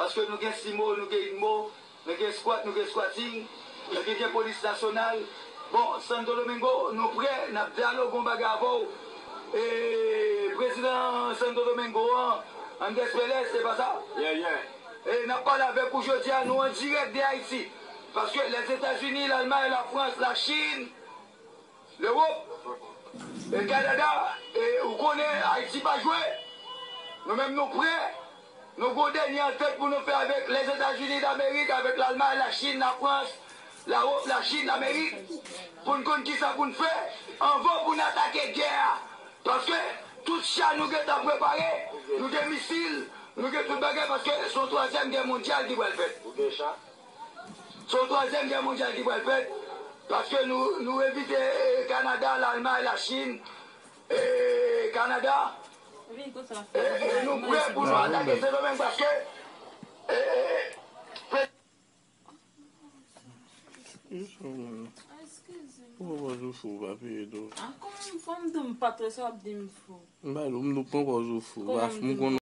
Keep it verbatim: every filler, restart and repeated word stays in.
Paske nou gen CIMO, nou gen UDMO, nou gen squat, nou gen squatting, nou gen, gen polis nasyonal. Bon, Santo Domingo, nou prè, n ap dyaloge yon bagay avè w. E prezidan Santo Domingo an, Andrés Vélez, se pa sa? Yeah, yeah. E n ap pale avèk ou jodi a, nou an dirèk de Ayiti. Paske Lèzetazini, Lalmay, Lafrans, Lachin, Lewòp, e Kanada, e ou konnen Ayiti pa jwe. Nou menm nou prè. Nou gon dènye antant pou nou fè avèk Lèzetazini Damerik, avèk Lalmay, Lachin, Lafrans, Lawòp, Lachin, Lamerik, pou n konn kisa pou n fè anvan pou n atake gè a. Paske tout cha nou gentan prepare, nou gen misil, nou gen tout bagay, paske se yon twazyèm gè mondyal ki pral fèt. Se yon twazyèm gè mondyal ki pral fèt, paske nou, nou envite, e, Kanada, Lalmay, Lachin, e, Kanada, e, e nou prè pou nou atake Sendomeng, paske, e, e, Ou pa wè ou fou, pa peye dlo. A, kòman m fou, m di w m pa twò sa w ap di m fou. M pa dlo, m dlo pran kòz ou fou. Kòman m di m fou?